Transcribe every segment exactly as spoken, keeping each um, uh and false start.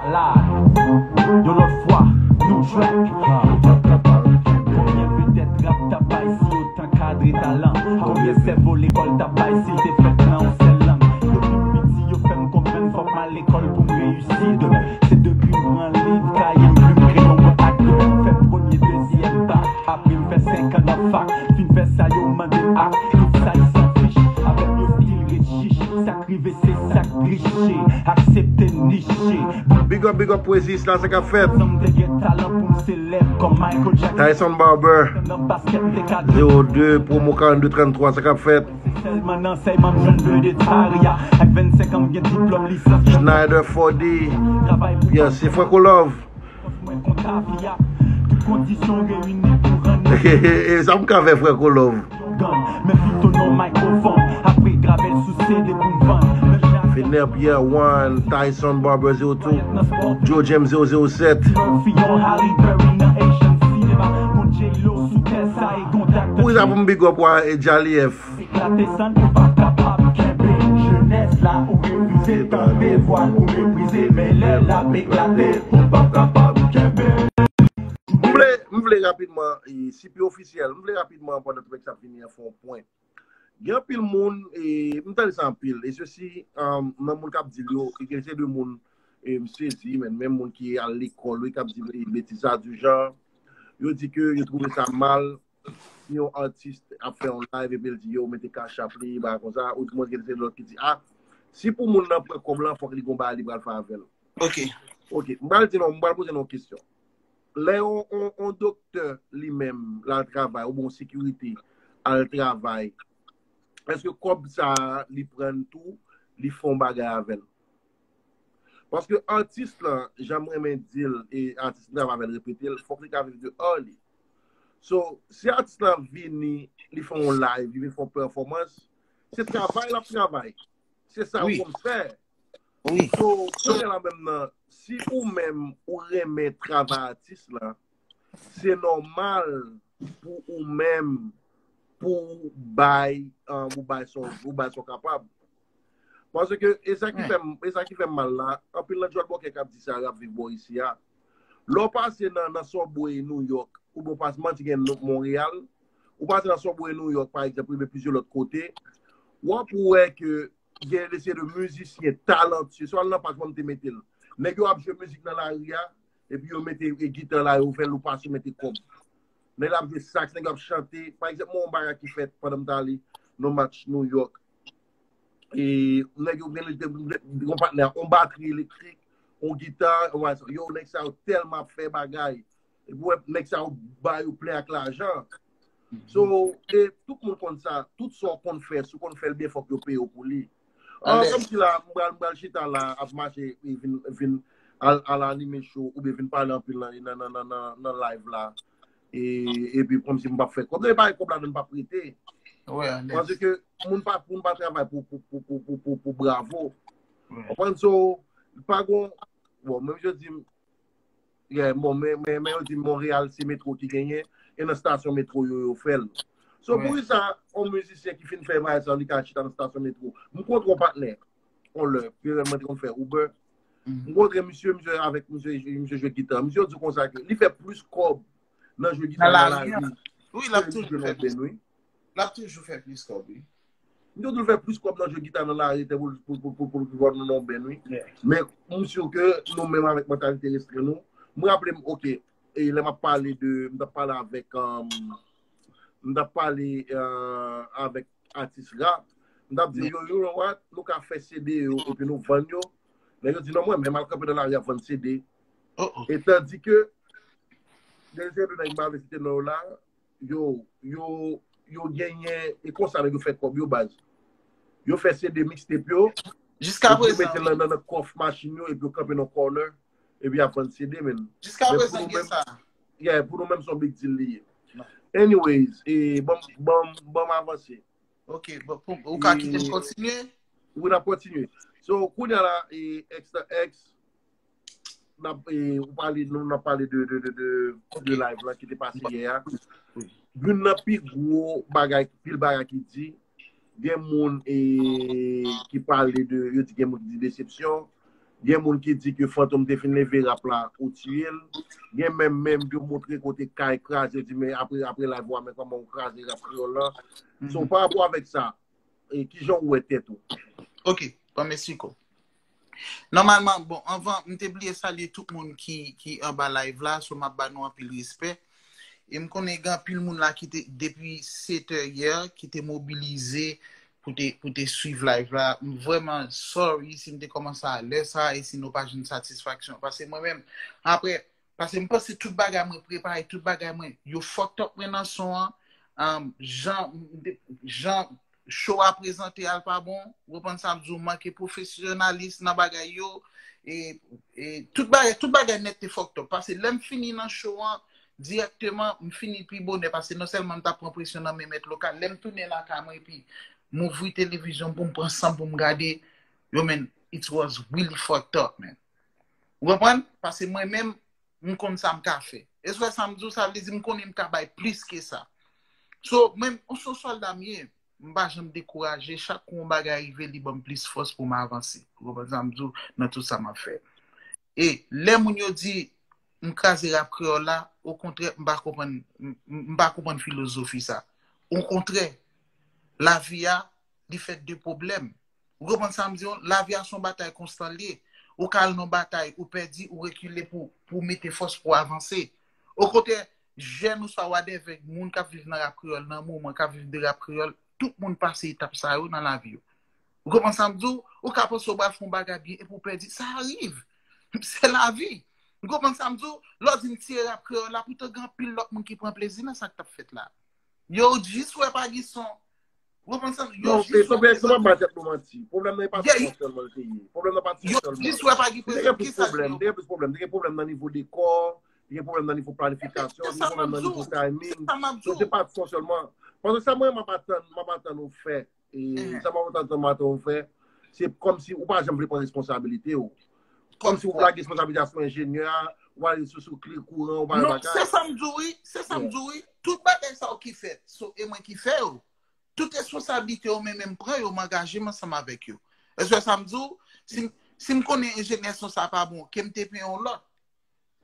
Malad. Yon lòt fwa, nou jwèt. Konbyen vedèt rap t ap bay si yo t ankadre talan? Konbyen sèvo lekòl t ap bay si l te fèt nan yon sèl lang? Depi m piti, yo fè m konprann fòk m al lekòl pou m reyisi demen. Se depi m pran liv, kaye m, plim, kreyon, mwen ak demen m fè premye, dezyèm bak. Apre m fè senk an nan fak. Fin fè sa, yo mande m ak tout sa y sanfich. Avè m yo stil ret chich. Sa k rive se sa k triche. Aksepte niche. Big up, big up, Pwezis la, sa k ap fèt? San m te gen talan pou m selèb kòm Michael Jackson. Tyson Barber, nan baskèt m te ka zewo de, promo karannde tranntwa, sa k ap fèt? Se sèlman nan ansèyman m jwenn ble de Taria. Ak vennsenk an m gen diplòm lisans. Schneider forty. Travay pou Yes, se Franco Love. Mwen konn lavi a. Tout kondisyon reyini pou rann. E sa m ka fè, Franco Love. Gang, men pito nan mikrofon. Apre gravèl sou C D pou m vann. Men jan Fener Pierre one, Tyson Barber zewo two, Joe James zewo zewo sèt. Murphy on Halle Berry nan Asian cinema. Gon J-Lo sou tè sa e gon Doctor Pou sa pou m big up wa e Jali F. Eklate san ou pa kapab kenbe. Jenès la ou refize tande vwal ou meprize, men lè l ap eklate ou pa kapab kenbe. M vle, m vle rapidman, e, si pi ofisyèl, m vle rapidman pandan trèk sa ap vini an fè yon pwen. Gen anpil moun, e, m tande sa anpil, e sesi, um, nan moun k ap di l yo, e gen se de moun, e, m sezi, men menm moun ki al lekòl, wi, k ap di, e, betiz sa, du genre, yo di ke yo twouve sa mal, si yon atis ap fè yon live epi l di yo mete cash app li, bagay konsa, ou di mwen gen se lòt ki di, a, si pou moun nan pran kòb lan, fòk li gon bagay li pral fè avè l. Ok. Ok, m pral di nou, m pral poze nou yon kesyon. Lè yon, yon, yon doktè li menm, l al travay, oubyen yon sekirite, al travay, èske kòb sa a, li pran l tou, li fè yon bagay avè l? Paske atis lan, jan m renmen di l, e atis m travay avè l repete l, fòk li ka viv de art li. So, si atis lan vini, li fè yon live, li vin fè yon pèfòmans, se travay l ap travay. Se sa yo Wi. konn fè. Wi. So, kounye a la menm nan, si ou menm ou renmen travay atis lan, se nòmal pou ou menm pou ou bay, um, ou bay sa w, ou bay sa w kapab. Paske e sa ki fè m, e sa ki fè m mal la, anpil nan djòl bòkè k ap di sa yo, y ap viv bò isi a. Lè w pase nan, nan subway New York, oubyen w pase, m anti gen Monreyal, ou pase nan subway New York, pa egzanp, rive plizyè lòt kote, w ap wè ke gen de seri de mizisyen talantye, swa nan paj mwen m te mete l. Nèg yo ap jwe mizik nan lari a, epi yo mete e gita la, yo fè l, ou pase, yo mete kòb. Nèg la ap jwe sax, nèg yo ap chante. Pa egzanp, mwen, yon bagay ki fèt pandan m t ale nan match New York. E nèg yo gen yon patnè, yon batri elektrik, yon gita, yon bagay sa. Yo, nèg sa yo tèlman ap fè bagay. Epi w wè nèg sa yo ba yo plen ak lajan. So, e tout moun konn sa, tout sa w konn fè, si w konn fè l byen, fòk yo peye w pou li. An, Alèz. Kòmsi la, m pral, m pral chita la, ap mache, e vin, vin al, al anime show, oubyen vin pale anpil nan, nan, nan, nan, nan, nan live la. E, epi kòmsi m p ap fè kòb. E pa kòb la, m p ap rete. Wè, alèz. Paske moun pa, moun pa travay pou, pou, pou bravo. Wè. Konprann? So, pa gon, bon, menm jan di m, Yeah, bon, men, men, men yo di Monreyal se metwo ki genyen, e nan stasyon metwo yo, yo fè l. So, Wi. poukisa yon mizisyen ki fin fè bagay sa, li ka chita nan stasyon metwo? M kontre yon patnè, yon lè, peryòd mwen te konn fè Uber. Mhm. M kontre misye, misye avèk misye, misye jwe gita. Misye di konsa ke li fè plis kòb nan jwe gita Nan nan lari a. lari Wi, l ap ke li toujou jwe fè nan plis. Bèn, wi. L ap toujou fè plis kòb, wi. M te toujou fè plis kòb nan jwe gita nan lari, te pou, pou, pou, pou, pou, pou nan bèn, wi. Yeah. Men, m si ke nou menm avèk mantalite restren nou, m raple m, ok, e lè m ap pale de, m t ap pale avèk, um, m t ap pale, euh, avèk atis rap, m t ap di, Yeah. yo, you know what, nou ka fè C D yo, epi nou vann yo. Nèg yo di, non, mwen menm al kanpe nan lari ap vann C D. Oh, oh. E tandi ke, gen de nèg m pa vle site non yo la, yo, yo, yo genyen, e konsa nèg yo fè kòb yo, baz. Yo fè C D mixtape yo, Jiska epi yo prezan, mete wi. nan, nan, nan kòf machin yo, epi yo kanpe nan corner, epi y ap vann C D, men. Jiska Men pou prezan, nou gen menm, sa. yeah, pou nou menm, se yon big deal li ye. Non. Anyways, e, ban m, ban m, ban m avanse. Ok, bon, pou, ou ka kite m E, kontinye? Wi, n ap kontinye. So, kounye a la, e, X X, n ap, e, ou pale, nou, n ap pale de, de, de, de, Ok. de live la ki te pase Bon. yè a. Wi. Youn nan pi gwo bagay, pil bagay ki di, gen moun, e, ki pale de, yo di gen moun ki di desepsyon, Gen moun ki di ke Fantom te fin leve rap la, ou tiye l. Gen menm, menm yo montre kote kay kraze, yo di, men apre, apre live ou a, men kòman ou kraze rap kreyòl la. So, pa rapò avèk sa, e kijan ou wè tèt ou? Ok, bon, mèsi ko. Nòmalman, bon, anvan, m te bliye salye tout moun ki, ki anba live la, so m ap ba nou anpil respè. E m konnen gen anpil moun la ki te, depi sèt è yè, ki te mobilize pou te, pou te swiv live la. M vrèman sorry si m te kòmanse a lè sa e si nou pa jwenn satisfaksyon. Paske mwen menm, apre, paske m panse tout bagay mwen prepare, tout bagay mwen, yo fucked up mwen nan son an. Um, jan, jan show a prezante a l pa bon, ou konprann sa m di w, manke pwofesyonalis nan bagay yo, e, e tout bagay, tout bagay nèt te fucked up. Paske lè m fini nan show an, dirèkteman, m fini pi bonè, paske non sèlman m t ap pran presyon nan men mèt lokal, lè m tounen lakay mwen, epi m ouvri televizyon pou m pran san pou m gade, yo, man, it was really fucked up, man. Ou konprann? Paske mwen menm, m konn sa m ka fè. E sou sa m di w, sa vle di m konnen m ka bay plis ke sa. So, mwen, yon sòlda m ye, m pa janm dekouraje, chak kou yon bagay rive, li ban m plis fòs pou m avanse. Ou konprann sa m di w, nan tout sa m ap fè. E lè moun yo di m kraze rap kreyòl la, okontrè, m pa konprann, m, m, m pa konprann filozofi sa. Okontrè, lavi a, li fèt de pwoblèm. Ou konprann sa m di w? Lavi a se yon batay konstan l ye. Ou ka al nan batay, ou pèdi, ou rekile pou, pou mete fòs pou avanse. Okontrè, jèn ou swa whatever, moun k ap viv nan rap kreyòl, nan moman k ap viv de rap kreyòl, tout moun pase etap sa yo nan lavi yo. Ou konprann sa m di w? Ou ka panse w pral fè yon bagay byen epi w pèdi. Sa arive. Se lavi. Ou konprann sa m di w? Lè w di m tiye rap kreyòl la, poutan gen anpil lòt moun ki pran plezi nan sa k t ap fèt la. Yo jis wè pa gen son. Ou konprann sa m di w? Yo Non, jis so wè ben, so pa prezante. Ba Tèt Lou manti. Pwoblèm nan e pa sou Yeah, son sèlman l te ye. Pwoblèm nan pa sou Yo son sèlman. jis wè pa gen Te gen prezante. Ki plis sa pwoblèm, yo? Te gen plis pwoblèm. Te gen pwoblèm nan nivo dekò, te gen pwoblèm nan nivo planifikasyon, Se te sa gen m ap pwoblèm nan di nivo w. timing. Se sa m ap di So, se w. pa son sèlman. Pandan sa, mwen, m ap atann, m ap atann ou fè. E Ehe. Sa m ap atann, m ap atann ou fè, se kòmsi ou pa janm vle pran responsabilite w. Kòmsi ou Kòmsi. lage responsabilite a sou enjenyè a, ou ale sou, sou kle kouran, ou pa Non, bagay. Se sa m di w, wi. Se sa m Yeah. di w, wi. Tout bagay sa yo ki fèt, so, e mwen ki fè yo. Tout responsablite yo, mwen menm pran yo, m angaje m ansanm avèk yo. Èske sa m di w? Si, m- si m konnen enjenyè son sa pa bon, ke m te peye yon lòt.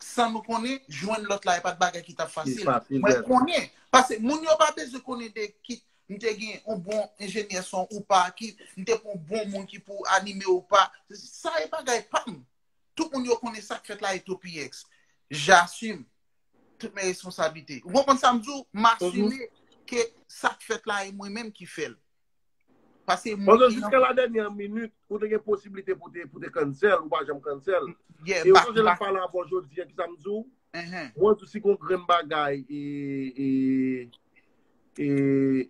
San nou konnen, jwenn lòt la, e pa t bagay ki t ap Ki fasil. fasil, Mwen yes. konnen. Paske moun yo pa bezwen konnen de ki m te gen yon bon enjenyè son ou pa, ki m te pran yon bon moun ki pou anime ou pa. Sa e bagay pa m. Tout moun yo konnen sa k fèt la e Topi X. J'assume toutes mes responsabilités. Ou konprann sa m di w? M asime ke sa k fèt la e mwen menm ki fè l. Paske mwen Paske ki nan jiska la dènyè minit, ou te gen posiblite pou te, pou te cancel, ou pa janm cancel. Yeah, E ou back sonje lè back. m pale avè w jodi a, ki sa m di w? Ehe. Mwen di w si gon grenn bagay, e, e, e,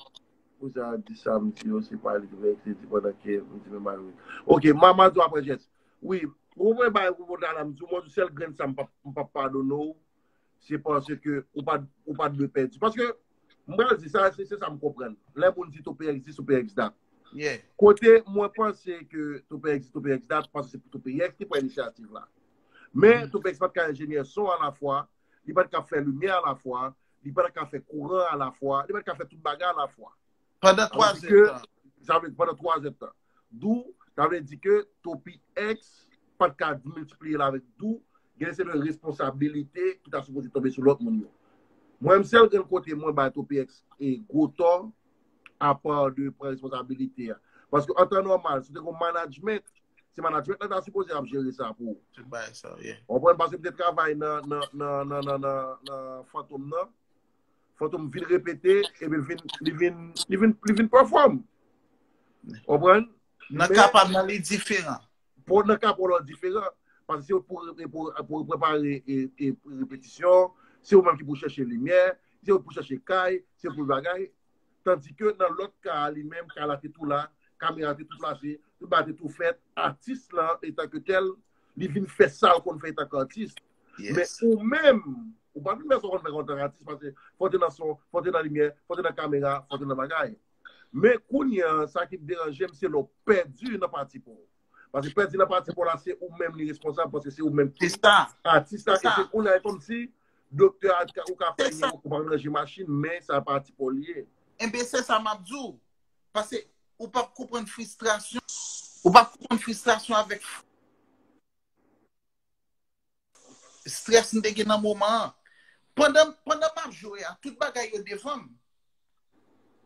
ou sa di sa, m di yo, se pa li ki vin kredi pandan ke m di men mari. Ok, m a, m a di w apre jès. Wi, ou mwen bay ou bon la, m di w, mwen di w sèl grenn sa m p ap, m p ap padone w, se paske ou pa, ou pa dwe pèdi. Paske, m pral di sa, se, se sa m konprann. Lè moun di Topi X this, Topi X that. Yeah. Kote mwen panse ke Topi X this, Topi X that, paske se pou Topi X ki pran inisyativ la. Men, Topi X pa t ka enjenyè son alafwa, li pa t ka fè limyè alafwa, li pa t ka fè kouran alafwa, li pa t ka fè tout bagay alafwa. Pandan twa Tandis zè ke, tan. Sa vle di pandan twa zè tan. Dou, sa vle di ke Topi X pa t ka miltipliye l avèk Dou, gen se de responsabilite ki ta sipoze tonbe sou lòt moun yo. Mwen, m sèl grenn kote mwen bay Topi X e gwo tò, apa de pran responsabilite a. Paske an tan nòmal, si te gon management, se management la ta sipoze ap jere sa pou ou. Tout bagay sa, yeah. Ou konprann? Paske m te travay nan, nan, nan, nan, nan, nan, nan Fantom nan. Fantom vin repete, epi l vin, li vin, li vin, li vin perform. Ou konprann? Nan Men, ka pa m nan, li diferan. Pou nan ka pou lòt diferan. Paske se ou pou, pou, pou prepare e, e, repetisyon, se ou menm ki pou chèche limyè, se ou pou chèche kay, se ou pou bagay. Tandike nan lòt ka a, li menm, kay la te tou la, kamera te tou plase, tout bagay te tou fèt, atis lan, etan ke tèl, li vin fè sa l konn fè etan ke atis. Men Yes. Ou menm, ou pa vin fè sa w konn fè antanke atis, paske fò w te nan son, fò w te nan limyè, fò w te nan kamera, fò w te nan bagay. Men kounye a, sa ki deranje m, se lè w pèdi nan pati pa w. Paske pèdi nan pati pa w la, se ou menm li responsab, paske se ou menm Se ki sa. atis la, Se e sa. Se kounye a, e kòmsi doktè a, ou ka fè Se sa. Ou pa ranje machin, men sa pati pa w li ye. Enben, se sa m ap di w. Paske ou p ap konprann fristrasyon. Ou p ap konprann fristrasyon avèk strès m te gen nan moman an. Pandan, pandan m ap jwe a, tout bagay yo devan m.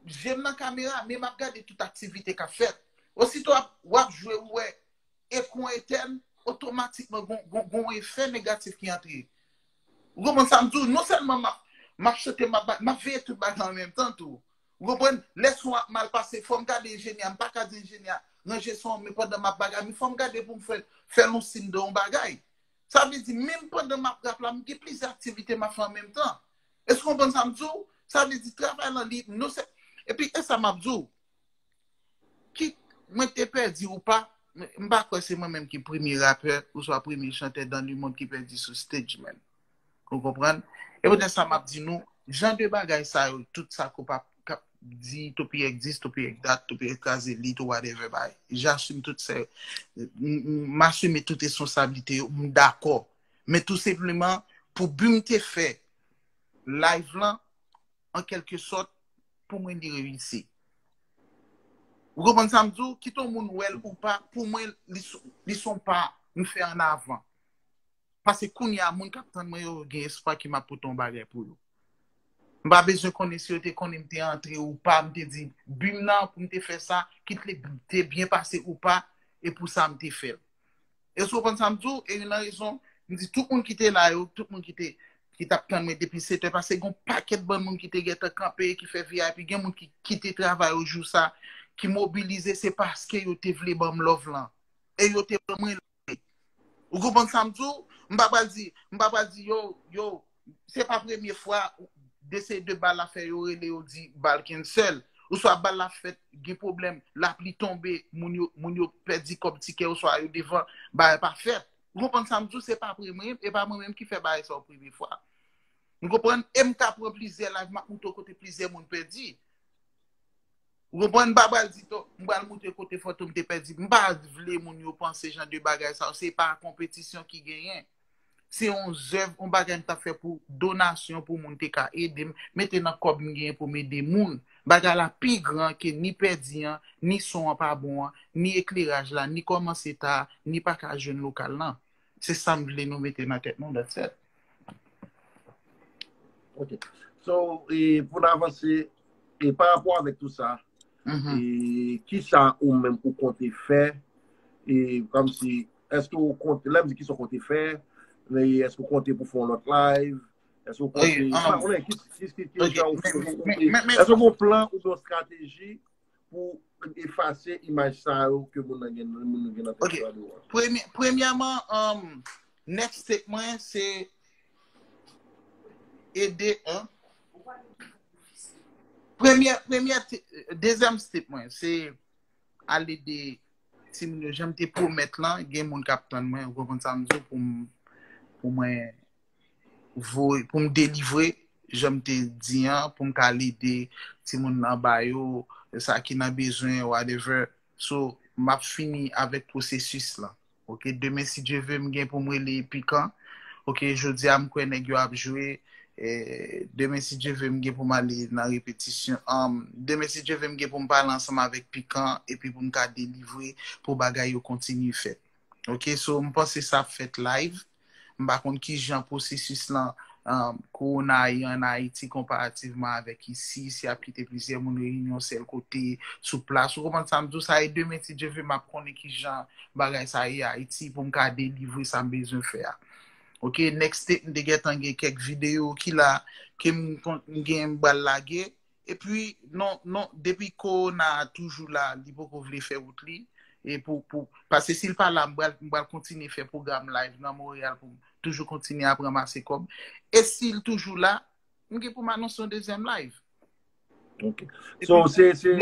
Je m nan kamera, men m ap gade tout aktivite k ap fèt. Osito w ap, w ap jwe, ou wè ekran etèn, otomatikman gon, gon, gon efè negatif ki antre. Ou konprann sa m di w? Non sèlman m ap, m ap chante, m ap, m ap veye tout bagay an menm tan tou. Ou konprann? Lè son ap mal pase, fò m gade enjenyè a, m pa ka di enjenyè a ranje son an, men pandan m ap bagay, men fò m gade pou m fè, fè l yon siy de yon bagay. Sa vle di, menm pandan m ap rap la, m gen plizyè aktivite m ap fè an menm tan. Èske w konprann sa m di w? Sa vle di, travay lan li, non se, epi e sa m ap di w, ki mwen te pèdi ou pa, m pa kwè se mwen menm ki premye rapè oswa premye chantè dans le monde ki pèdi sou stage, man. Ou konprann? E poutèt sa m ap di nou, jan de bagay sa yo, tout sa k ap, k ap di, Topièk dis, Topièk dat, Topièk kraze lit ou whatever bay. J'assume tout se, m, m, m asime tout responsablite yo, m dakò. Men tou senpleman, pou bi m te fè live lan, an kèlke sòt, pou mwen li reyisi. Ou konprann sa m di w? Kit yon moun wè l ou pa, pou mwen, li s-, li s on pa m fè an avan. Paske kounye a, moun k ap tann mwen yo gen espwa ke m ap pote yon bagay pou yo. M pa bezwen konnen si yo te konnen m te antre ou pa, m te di, bi m nan pou m te fè sa, kit li te byen pase ou pa, e pou sa m te fè l. Èske w konprann sa m di w? E youn nan rezon, m di tout moun ki te la yo, tout moun ki te, ki t ap tann mwen depi sèt è, paske gen yon pakèt bann moun ki te gentan kanpe, ki fè V I P, gen moun ki kite travay yo jou sa, ki mobilize, se paske yo te vle ban m love lan. E yo te ban mwen love. Ou konprann sa m di w? M pa pral di, m pa pral di, yo, yo, se pa premye fwa de se de bal la fè yo rele yo di bal cancel. Oswa bal la fèt, gen pwoblèm, lapli tonbe, moun yo, moun yo pèdi kòb tikè, oswa yo devan, bagay pa fèt. Ou konprann sa m di w? Se pa premye, e pa mwen menm ki fè bagay sa yo premye fwa. Ou konprann? E m ka pran plizyè live, m ap montre w kote plizyè moun pèdi. Ou konprann? M pa pral di, to, m pral montre kote Fantom te pèdi. M pa vle moun yo panse jan de bagay sa yo. Se pa konpetisyon ki genyen. Se yon zèv, yon bagay m t ap fè pou donasyon, pou moun te ka ede m, mete nan kòb m genyen pou m ede moun. Bagay la pi gran ke ni pèdi an, ni son an pa bon an, ni ekleraj la, ni kòmanse ta, ni pa ka jwenn lokal lan. Se sa m vle nou mete nan tèt nou, that's it. Ok. So, e, pou n avanse, e, pa rapò avèk tout sa, e, kisa ou menm ou konte fè? E, kòmsi, èske ou konte, lè m di kisa ou konte fè, men èske ou konte pou fè yon lòt live? Èske ou konte, pa konnen, ki, ki, ki, ki jan ou, ou, ou, èske ou gen yon plan ou gen yon estrateji pou efase imaj sa yo ke moun nan gen, moun nan gen nan tèt yo a devan? Premye, premyèman, um, next step mwen, se ede, hein? Premyè, premyè, dezyèm step mwen, se al ede timoun yo. Jan m te pwomèt lan, gen moun k ap tann mwen, ou konprann sa m di w, pou m, pou mwen voye, pou m delivre, jan m te di an, pou m ka al ede timoun anba yo, sa ki nan bezwen, whatever. So, m ap fini avèk pwosesis lan. Ok, demen, si Dye ve, m gen pou m rele Pikan. Ok, jodi a, m kwè nèg yo ap jwe. E, demen, si Dye ve, m gen pou m ale nan repetisyon. Um, demen, si Dye ve, m gen pou m pale ansanm avèk Pikan, epi pou m ka delivre, pou bagay yo kontinye fèt. Ok, so, m panse sa ap fèt live. M pa konn ki jan pwosesis lan, um, kowona a ye an Ayiti konparativman avèk isi, si y ap kite plizyè moun reyini yon sèl kote, sou plas. Ou konprann sa m di w? Sa e demen, si Dye ve, m ap konnen ki jan bagay sa ye Ayiti pou m ka delivre sa m bezwen fè a. Ok, next step, m te gentan gen kèk videyo ki la, ke m, m gen m pral lage. Epi, non, non, depi kowona a toujou la, li poko vle fè wout li. E pou, pou, paske si l pa la, m pral, m pral kontinye fè pwogram live nan Monreyal pou m toujou kontinye ap ranmase kòb. E si l toujou la, m gen pou m anonse yon dezyèm live. Ok. So, se, se,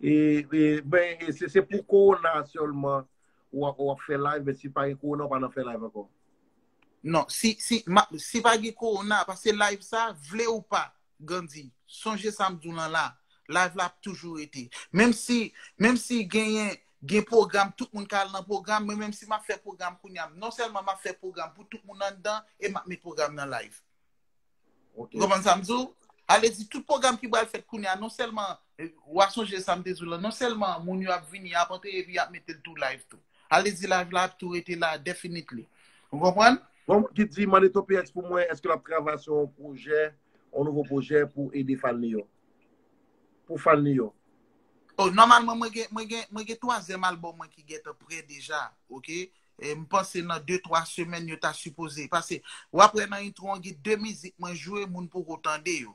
e, e, ben, e se, se pou kowona sèlman w ap, w ap fè live, men si pa gen kowona, w pa nan fè live ankò. Non, si, si, ma, si pa gen kowona, paske live sa, vle ou pa, Gandhi, sonje sa m di w lan la, live la ap toujou rete. Menm si, menm si genyen, gen pwogram, tout moun ka al nan pwogram, men menm si m ap fè pwogram kounye a, non sèlman m ap fè pwogram pou tout moun anndan, e m ap met pwogram nan live. Ou konprann sa m di w? Ale di tout pwogram ki pral fèt kounye a, non sèlman, eh, w a sonje sa m te di w lan, non sèlman moun yo ap vini, y ap antre epi y ap mete l tou live tou. Ale di live la ap tou rete la, definitely. Ou konprann? Bon, ki di mande Topiyex pou mwen, èske l ap travay sou yon pwojè, yon nouvo pwojè pou ede fan li yo? Pou fan li yo. Oh, nòmalman, mwen gen, mwen gen, mwen gen twazyèm albòm mwen ki gentan prè deja, oke? E m panse nan de twa semèn yo ta sipoze pase. W ap wè nan intro an gen de mizik mwen jwe, moun poko tande yo.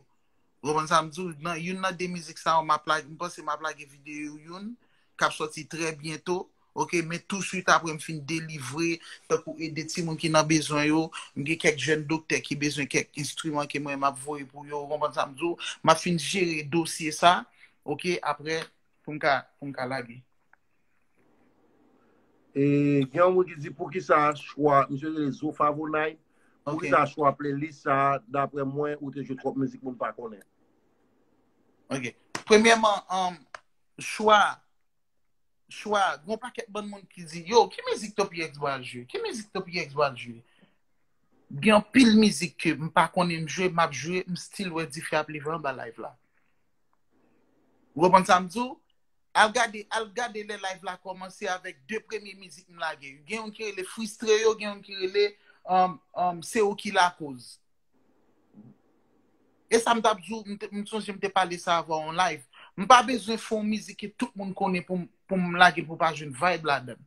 Ou konprann sa m di w? Nan youn nan de mizik sa yo, m ap lage, m panse m ap lage videyo youn k ap sòti trè byento. Oke, men touswit apre m fin delivre, tankou ede timoun ki nan bezwen yo, m gen kèk jèn doktè ki bezwen kèk enstriman ke mwen m ap voye pou yo, ou konprann sa m di w? M ap fin jere dosye sa, oke, apre pou m ka, pou m ka lage. E gen yon moun ki di poukisa chwa, misye rele Zo Favonay, poukisa chwa playlist sa, daprè mwen, ou te jwe twòp mizik moun pa konnen. Ok. Premyèman, um, chwa, chwa, gon pakèt bann moun ki di, yo, ki mizik Topiyex pral jwe? Ki mizik Topiyex pral jwe? Gen anpil mizik ke m pa konnen m jwe, m ap jwe, m still wè dife ap leve anba live la. Ou konprann sa m di w? Al gade, al gade lè live la kòmanse avèk de premye mizik m lage. Gen youn ki rele Fristre yo, gen youn ki rele um, um, Se ou ki lakoz. E sa m t ap di w, m te- m sonje m te pale sa avan yon live. M pa bezwen fè yon mizik ke tout moun konnen pou m- pou m lage l pou pa jwenn vibe ladan l.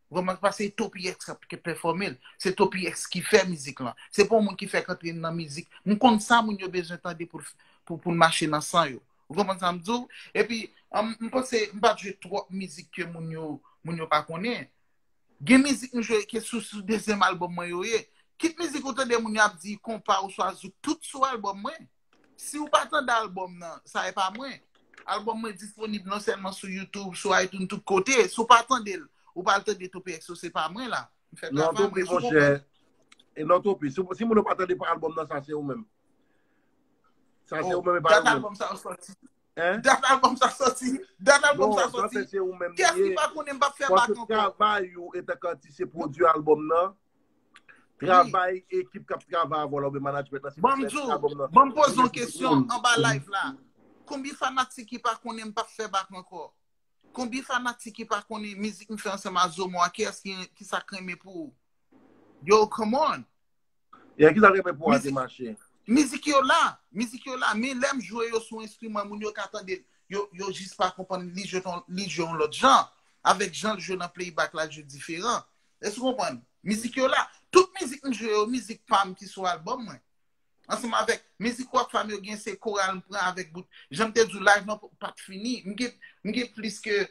Ou konprann? Paske se Topiyex k ap pèfòme l. Se Topiyex ki fè mizik lan. Se pa yon moun ki fèk antre nan mizik. M konn sa moun yo bezwen tande pou, pou, pou l mache nan san yo. Ou konprann sa m di w? Epi, an, m panse, m pa t jwe twòp mizik ke moun yo, moun yo pa konnen. Gen mizik m jwe ke sou, sou dezyèm albòm mwen yo ye. Kit mizik ou tande moun yo ap di konpa oswa zouk, tout sou albòm mwen. Si w pa tande albòm nan, sa e pa mwen. Albòm mwen disponib non sèlman sou YouTube, sou iTunes, tout kote. Si w pa tande l, ou pral tande Topiyex yo, se pa mwen la. M fè travay mwen, ou konprann? E non, Topi, si, si moun yo pa tande pa albòm nan, sa se ou menm. Sa se ou menm, e pa yo menm. Dat albòm sa yo sòti. Dat albòm sa sòti. Dat albòm sa sòti. Kiyès ki pa konnen m p ap fè bak ankò? Travay ou etan k atis se pwodui albòm nan. Travay ekip k ap travay avè w la oubyen management lan se pou fè albòm nan. Ban m poze yon kesyon anba live la. Konbyen fanatik ki pa konnen m p ap fè bak ankò? Konbyen fanatik ki pa konnen mizik m fè ansanm a Zomo a? Kiyès ki, ki sa k renmen pou ou? Yo, come on! Yeah, ki sa k renmen pou a te mache? Mizik yo la, mizik yo la, men lè m jwe yo sou enstriman, moun yo ka tande l, yo, yo jis pa konprann li jwe, li jwe yon lòt jan, avèk jan l jwe nan playback la, l jwe diferan. Èske w konprann? Mizik yo la, tout mizik m jwe yo, mizik pa m ki sou albòm mwen. Ansanm avèk mizik Rockfam yo gen se koral m pran avèk bout. Jan m te di w live nan pa t fini. M gen, m gen plis ke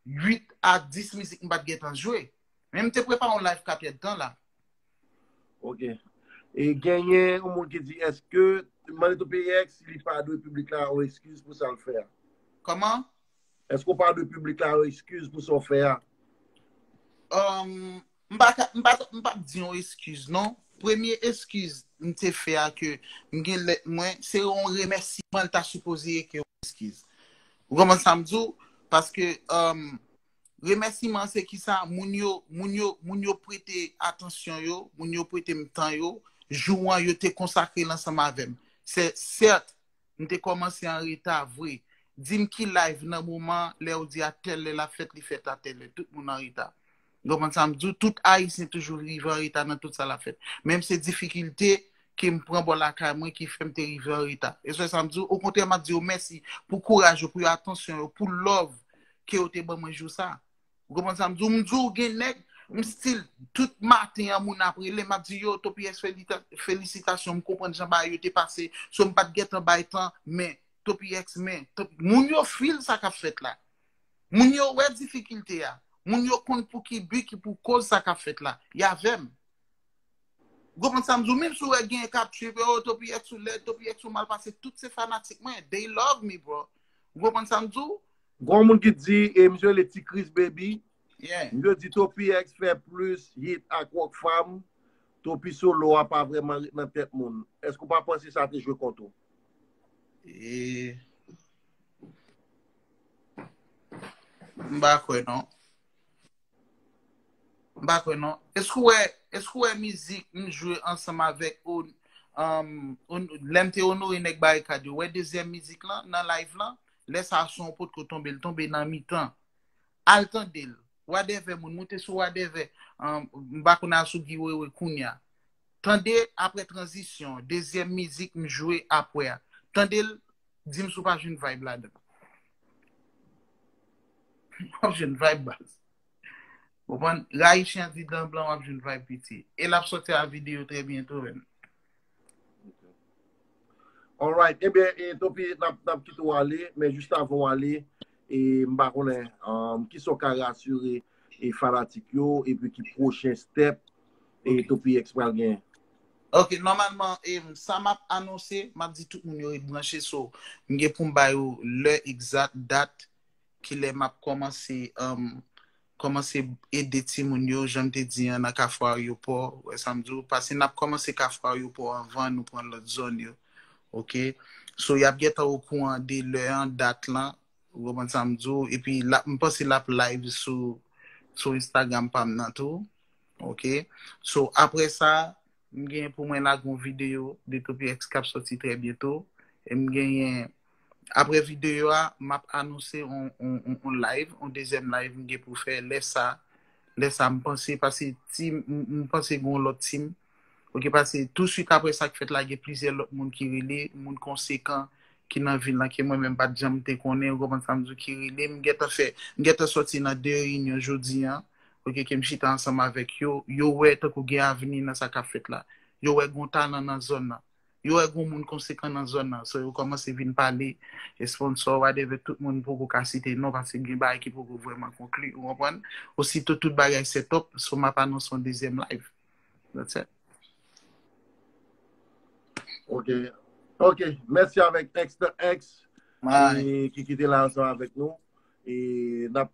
uit a dis mizik m pa t gentan jwe. Men m te prepare yon live kat èdtan la. Ok. E genyen yon moun ki di, èske mande Topiyex li pa dwe piblik la yon eskiz pou sa l fè a? Kòman? Èske w pa dwe piblik la yon eskiz pou sa w fè a? Um, m pa ka- m pa m pa di yon eskiz non. Premye eskiz m te fè a ke m gen lèt mwen, se yon remèsiman l ta sipoze ye ke yon eskiz. Ou konprann sa m di w? Paske um, remèsiman se kisa moun yo moun yo moun yo prete atansyon yo, moun yo prete m tan yo, jou an yo te konsakre l ansanm avè m. Se sèt, m te kòmanse an reta vre. Di m ki live nan moman lè yo di a tèl lè l ap fèt, li fèt a tèl lè. Tout moun an reta. Ou konprann sa m di w? Tout Ayisyen toujou rive an reta nan tout sa l ap fèt. Menm se difikilte ke m pran bò lakay mwen ki fè m te rive an reta. E se sa m di w, okontrè m ap di yo mèsi pou kouraj yo, pou yo atansyon yo, pou love ke yo te ban mwen jou sa. Ou konprann sa m di w? M di w gen nèg, m still, tout maten an moun ap rele, m ap di yo, Topiyex felita- felisitasyon, m konprann jan bagay yo te pase, so m pa t gentan bay tan, men, Topiyex, men, Topi- moun yo feel sa k ap fèt la. Moun yo wè difikilte a. Moun yo konn pou ki bi, ki pou koz sa k ap fèt la. Y avè m. Ou konprann sa m di w? Menm si w wè gen k ap trip, oh, Topiyex ou lèd, Topiyex ou mal pase, tout se fanatik mwen. They love me, bro. Ou konprann sa m di w? Gon moun ki di, e misye rele Ti Chris Baby. Yeah. Misye di Topiyex fè plis hit ak Rockfam. Topi solo a pa vrèman ret nan tèt moun. Èske w pa panse sa te jwe kont ou? E... M pa kwè non. M pa kwè non. Èske w wè, èske w wè mizik m jwe ansanm avèk o, um, o, lè m te onore nèg Barikad yo? Wè dezyèm mizik lan nan live lan? Lè sa a son an potko tonbe, l tonbe nan mitan. Al tande l. Wadèvè moun, moute sou wadèvè. M pa konn a sou Guy Wewe kounye a. Tande apre tranzisyon, dezyèm mizik m jwe apre a. Tande l, di m si w pa jwenn vibe ladan. W ap jwenn vibe baz. Konprann? Rayi chen di dan blan w ap jwenn vibe piti. E l ap sòti a videyo trè byento menm. Alright. Ebyen, e, Topi, n ap, n ap kite w ale, men jis avan w ale, e, m pa konnen, um, ki sa w ka rasire e fanatik yo, epi ki pwochen step e Topi X pral gen. Ok, nòmalman, e, sa m ap anonse, m ap di tout moun yo ret branche, so, m gen pou m ba yo lè egzat, dat, kilè m ap kòmanse, um, kòmanse ede timoun yo, jan m te di an, nan Kafou Aryopò, wè sa m di w, paske n ap kòmanse Kafou Aryopò anvan nou pran lòt zòn yo. Ok? So, y ap gentan okouran de lè an, dat lan, ou konprann sa m di w, epi l ap, m panse l ap live sou, sou Instagram pa m nan tou. Ok? So, apre sa, m gen pou mwen lage yon videyo de Topi X k ap sòti trè byento. E m genyen, apre videyo a, m ap anonse on, on, on, on live, on dezyèm live m gen pou fè lè sa. Lè sa, m panse, paske team, m, m panse gen yon lòt team. Ok, paske touswit apre sa k fèt la, gen plizyè lòt moun ki rele, moun konsekan ki nan vil lan, ke mwen menm pa t janm te konnen, ou konprann sa m di w, ki rele m, m gentan fè, m gentan sòti nan de reyinyon jodi an, ok, ke m chita ansanm avèk yo, yo wè tankou gen avni nan sa k ap fèt la. Yo wè gen yon talan nan zòn nan. Yo wè gen yon moun konsekan nan zòn nan. So, yo kòmanse vin pale, e sponsò, whatever, tout moun poko ka site non, paske gen bagay ki poko vrèman konkli, ou konprann? Osito tout bagay set up, so m ap anonse yon dezyèm live. That's it. Ok. Ok. Mèsi avèk X X, e, ki, ki te la ansanm avèk nou. E n ap